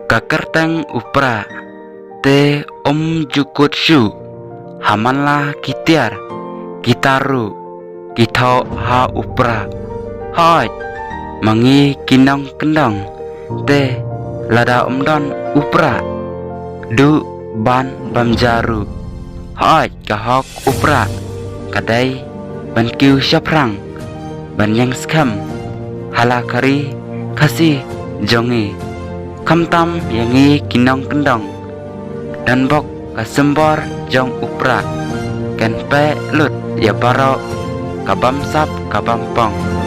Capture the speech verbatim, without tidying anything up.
Ka kyrteng u Prah te um ju kut shuh. Ha man la ki tiar ki tar ruh ki thoh ha u Prah. Hooid, ma ngi ki nongkyndong te lada um don u Prah, duh ban bam ja ruh. Hooid, ka hok u Prah ka dei ban kiew shaphrang, ban ïeng skhem ha la ka ri Khasi jong ngi. Khamtam ïa ngi ki nongkyndong, don bok ka symbol jong u Prah, kan pynlut ïa baroh ka bamsap ka bampong.